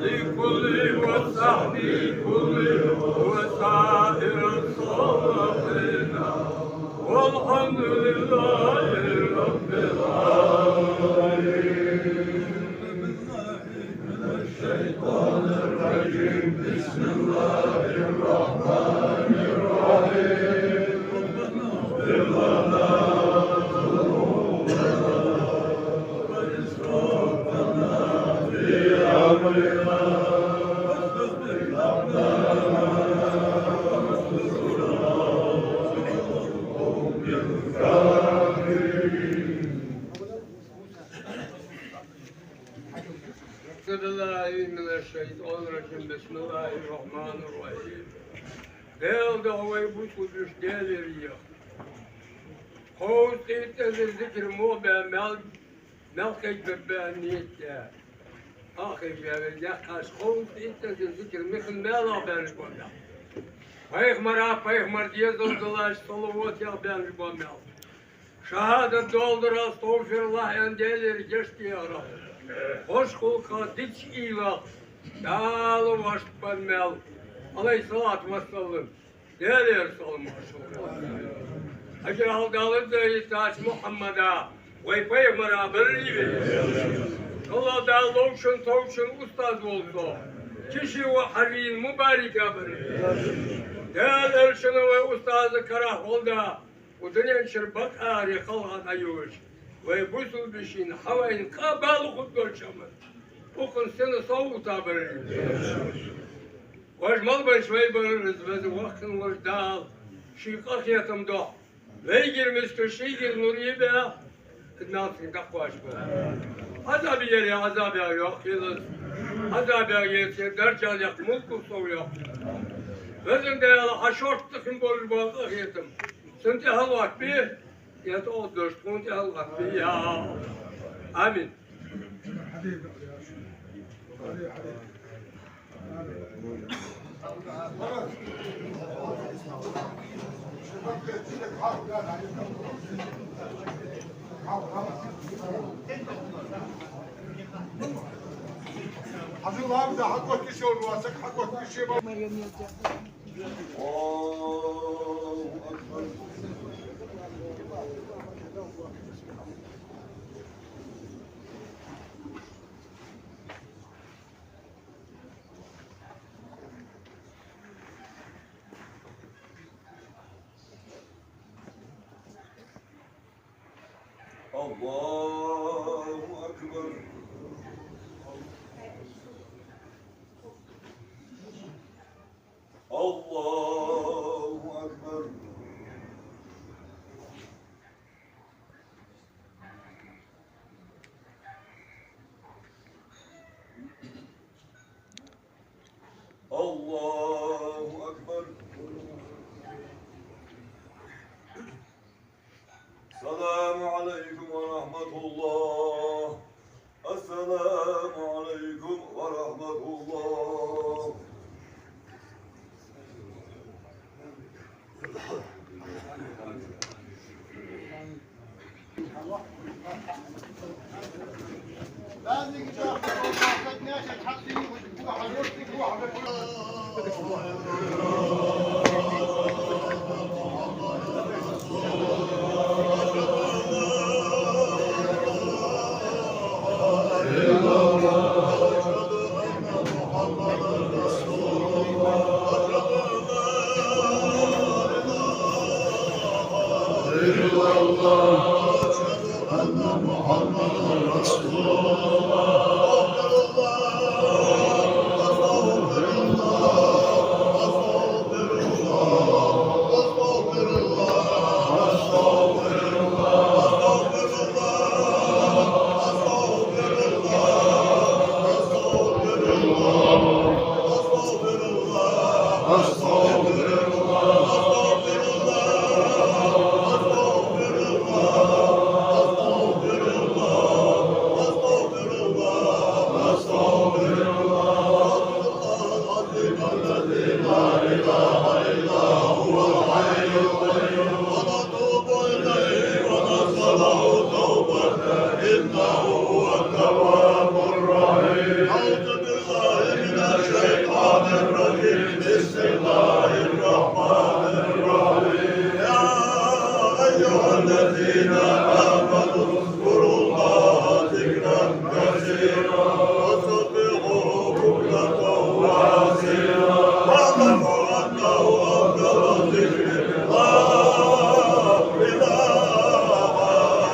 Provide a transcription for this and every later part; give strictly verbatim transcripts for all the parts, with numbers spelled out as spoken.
لكل وصحبه كل وسائر الصالحين. والحمد لله رب العالمين. الشيطان الرجيم. بسم الله الرحمن الرحيم. ربنا اغفر لنا ذنوبنا وإسرافنا في أمرنا وثبت أقدامنا وانصرنا على القوم الكافرين. أعوذ بالله من الشيطان الرجيم. بسم الله الرحمن الرحيم. Даьла духьа вай бусалба вежарий. Кхузткъеи итт эзар зикар мо баь мел, мел кхайкабаь баь нийт. Ахир вай дехкаш кхузткъеи итт эзар зикар михин мел баьнна баь. Пайхамара, пайхамара дезал далаш салават яха баьнна баь мел. ШахӀадат доаладар, астагӀфируллахӀ аьнна, Даьлагара гешт дехар. Хоза гӀулакх, дика уйла, Дала вӀашагӀбаьнна мел. Ӏалайхи ссалату вассалам. Даьлагара салам-моаршал. Хьажал, Дала дӀаийцача Мухьаммада, вай пайхамара баррий вай. Аллахӏ Дала ловчун, товчун устаз волча, киши ва хьажийна мубарика баррий. Даьла элчано вай устаза карахь волда. Укх дунен чура бакъ аре халкъа дӀайолаш, вай бусалба вежарий хьавайна къа бала хургдолча хӀаман, укхун сина совгӀата баррий. Вож мел баьча вай барриза Веза Воккха волча Дала ший къахетам духьа, вайгара мискача шийгара нур е баь, из мел цунга дӀакхоачаш ба. Ӏазаб яр Ӏазабах йоаккхийла из, Ӏазабах ецар даржах яккха, мулках совйоаккх. Везан Даьла, хьа шортта хинна болаш бола къахетам цунна тӀа хьалоаттабе, е тӀа оалдаш тхона тӀа хьалоаттабе, я АллахӀ. Амин. Хьажал, ламаза хьакъотташ йолаш ва саг, хьакъотташ ше ба. الله أكبر. الله أكبر. الله أكبر. السلام عليكم ورحمة الله. السلام عليكم ورحمة الله.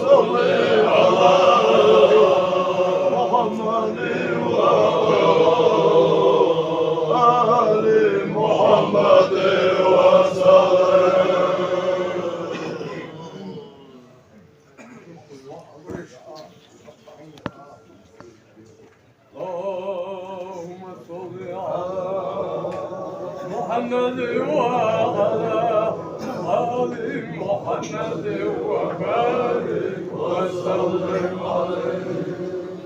صل على محمد وعلى آل محمد وسلم. اللهم صل على محمد وعلى آل محمد وبارك وسلم عليه.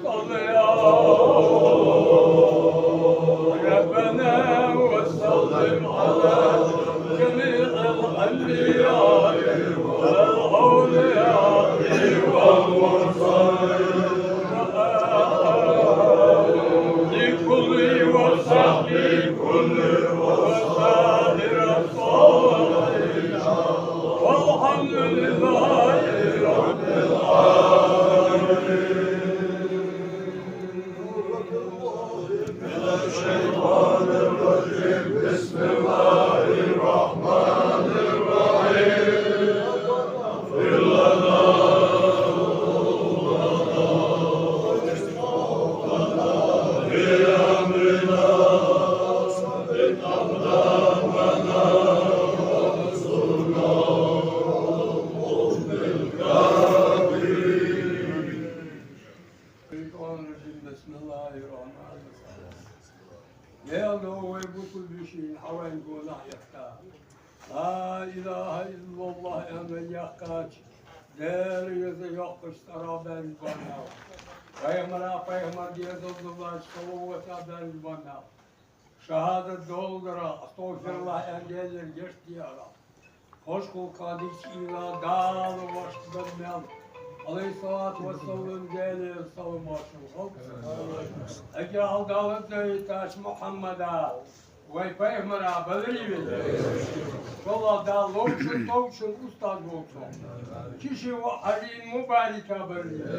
صل يا ربنا وسلم على جميع الأنبياء والأولياء والمرسلين. لكل وصحبه كل وسائر الصالحين. والحمد لله رب العالمين. من الشيطان الرجيم. بسم الله الرحمن الرحيم. الشيطان الرجيم. بسم الله الرحمن الرحيم. Даьла, вай бусалба вежарий, хьавайна гонахьа яккха. لا إله إلا الله аьнна вай яьккхача, Даьла веза йоккхача цӀерах баьнна ба нах. Пайхамара, пайхамара дезал диллача салавата баьнна ба нах. ШахӀадат доладарах, астагӀфируллахӀ аьнна, Даьлагара гешт де арах. Хоза гӀулакх дийца ийла, Дала воашта дар мел. Ӏалайхи ссалату вассалам, Даьла салам-моаршал хилда цунна. Эггара хьалха Дала дӀадайттача Мухьаммада, вай пайхамара, баларий вай. ШоллагӀа, Дала ловчун, товчун устаз волча, киши воӀ Хьажий Мубарика, баларий вай.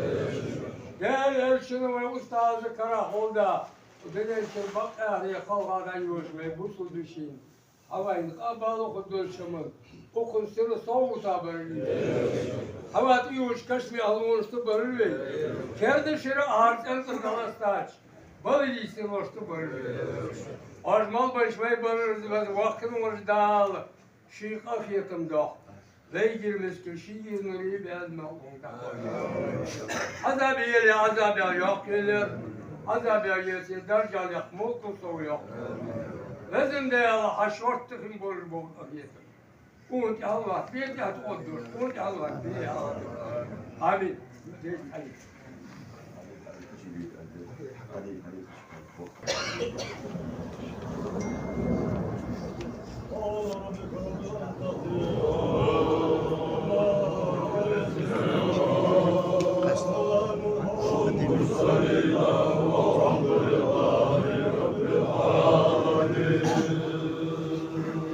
Даьла элчана, вай устаза кара хилда, дунен чура бакъахьара халкъа дӀайоагӀаш вай бусалба вежарий. Хьавайна къа бала хургдолча хӀаман, укхун сира совгӀата баларий вай. Хьава тӀайоагӀаш кашамий ахӀлонаш тӀа баларий вай. Керда шера а хӀара цӀен тӀара дӀаластача, баларий синош тӀа баларий вай. Оаш мел баьча вай балараш, веза-воккха волча Дала ший къахетам дохьа. Вайгара мискача ший ирнурий баьнна мел унтахь. Ӏазаб яле, Ӏазабах йоккха ялар, Ӏазабах еце даржа яккха мулкъал сов йоккха. Везан Даьла, хьа шортта хин болаш бола къахетам. Къонахий хьалваккха, бе тӀехьа тӀа оддош, къонахий хьалваккха, бе хьалваккха. Амин.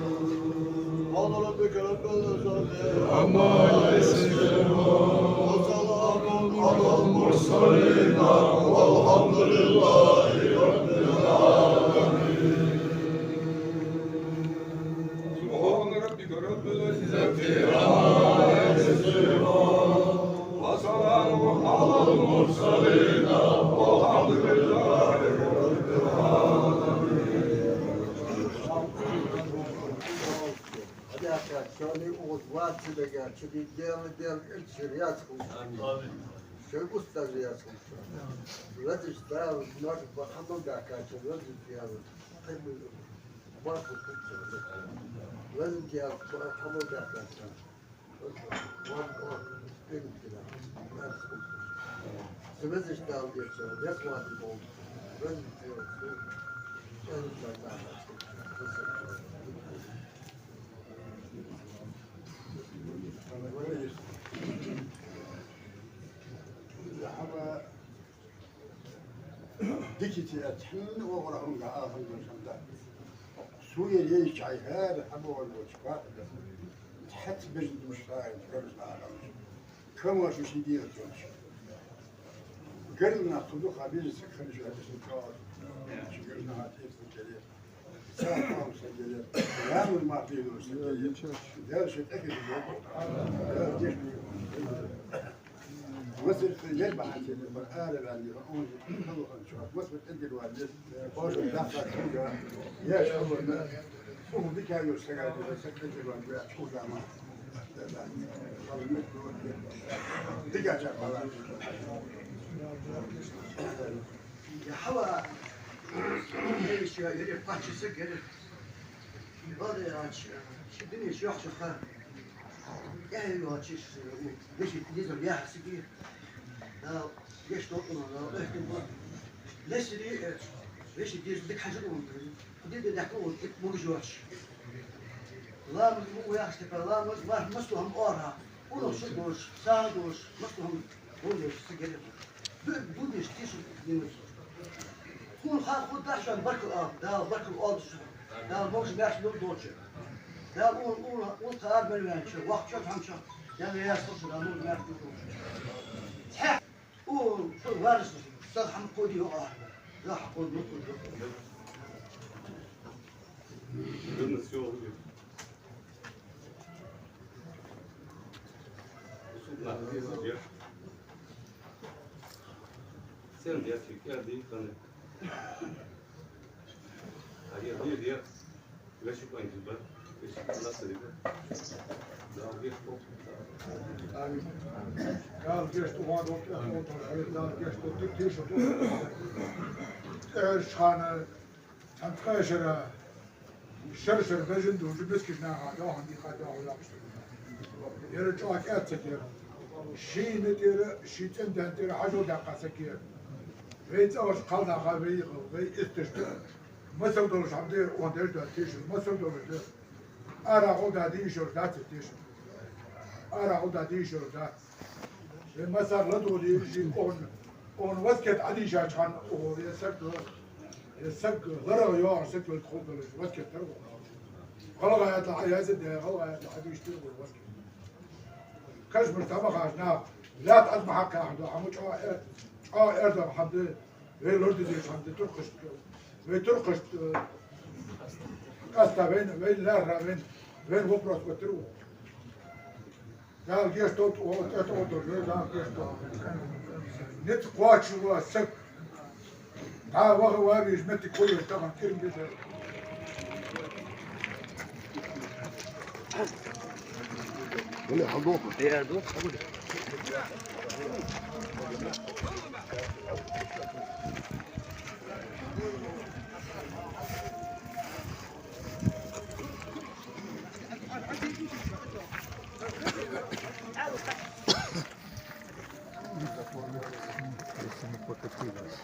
سبحان ربك رب العزة عما يصفون. وسلام على المرسلين والحمد لله رب العالمين. سبحان ربك رب العزة عما يصفون. وسلام على المرسلين والحمد لله رب العالمين. Хьадаьхкача шоана укхаза вац ца дагар, чу дийна Даьла, Даьла элча шера яцхулда. Амин. Шоай устаза яцхулда. Везача Дала марха ба хьа мел даьхкача, везача Даьла, хьай мел марха хургда. Везача Даьла, хьа мел даьхкача. Ца везача Дала дийцар, деза вади болча. Везача Дала, хьама дикача, цхьанне оагӀорахьа хӀама дӀаала хӀама долаш хӀама дац. Суе езача хьайхара хьабоагӀаш болча бакъда. Цхьацца бежан дувцаш хьайна, гаргара дӀаала хӀама. Камаьршо ший дегӀа тӀа йолаш. Гаргара нах цу дукха беза ца хилча, хьадисача чу гаргара наха тӀехьа ца геле. Ца хьалха ца геле. Рамур мах дийна ца геле. Даьла шоай тӀехьа дийна. Даьла деш дийна. Масийтта ер бахьан ца дер, бар ара ваьнна, он халухан чу. Масийтта тӀедир ваьнна, божун даха хӀунга, я шалвана, суху дика йош сага дира, саг тӀедир ваьнна, я чу дама. Дика ча бала. Я хьава, я ещё, я паче саг, я. Вале, ач, ши динеш яхча ха. Э, йоачиш, веши дизар яхар сиги. Да, еш тот, да, эхтин ба. Лесри, э, веши диз дик хажа он. Худиде дахка он, ит муржоч. Ламаз му яхаш тепа, ламаз, ма, маслу хӀама ора. Улух шу дош, са дош, маслу хӀама. Вон деш са гере. Ду-, дудеш тишу динус. Хун ха худ дахшан баркал а, Дала баркал а шу. Дала могаш мерч лур долча. Дала ун, ун, ун та арбан венча, вахча хамча. Дала яс хуш, Дала могаш мерч лур долча. Цхьа, у, шу варс, са хам коди ю а. За хам коди ю. Амин. Дала гешт, Дала гешт, Дала гешт, Дала гешт. Цхьан ткъаь шера, шера-шера бежан дужа мискача наха дӀахо дийха дӀахо яхаш. Яра чӀоагӀа кӀаьда саг яр. Шийна тӀера, ший цӀен-ден тӀера хьажол даьккха саг яр. Вай цӀагӀарча кхалнаха, вай, вай истешта масал долаш хӀама дар, он деш да тешал, масал долаш да. Ара гӀолла да дийшар дац тешал. Ара гӀолла да дийшар дац. Вай масар ладувгӀа дийша, он, он васкет Ӏадийшача хана, о, е саг, е саг, ларагӀа йоагӀар саг вай кховдалаш, васкет тара вон. ГӀалгӀай атла Ӏаяза де, гӀалгӀай атла Ӏадийша тара вон васкет. Кашмир тамахаш нах, лаьтта аз ма хьакха хьан ду, хьан ма чӀоагӀа эр-, чӀоагӀа эрдам хьан ду, вай лордидеш хьан ду, туркхашта, вай туркхашта, э, къаста вайна, вайна лаьрра вайна, вайна вопрос оттар ву. Дала гешт долда, о, это о, тоже, Дала гешт долда. Нет, кхоачаш ва саг. ДӀа ваха вариш метте кхоачаш тахан кирм беда. Вале, хьалдоху. Э, доху, хьалдоху. Если мы покатились.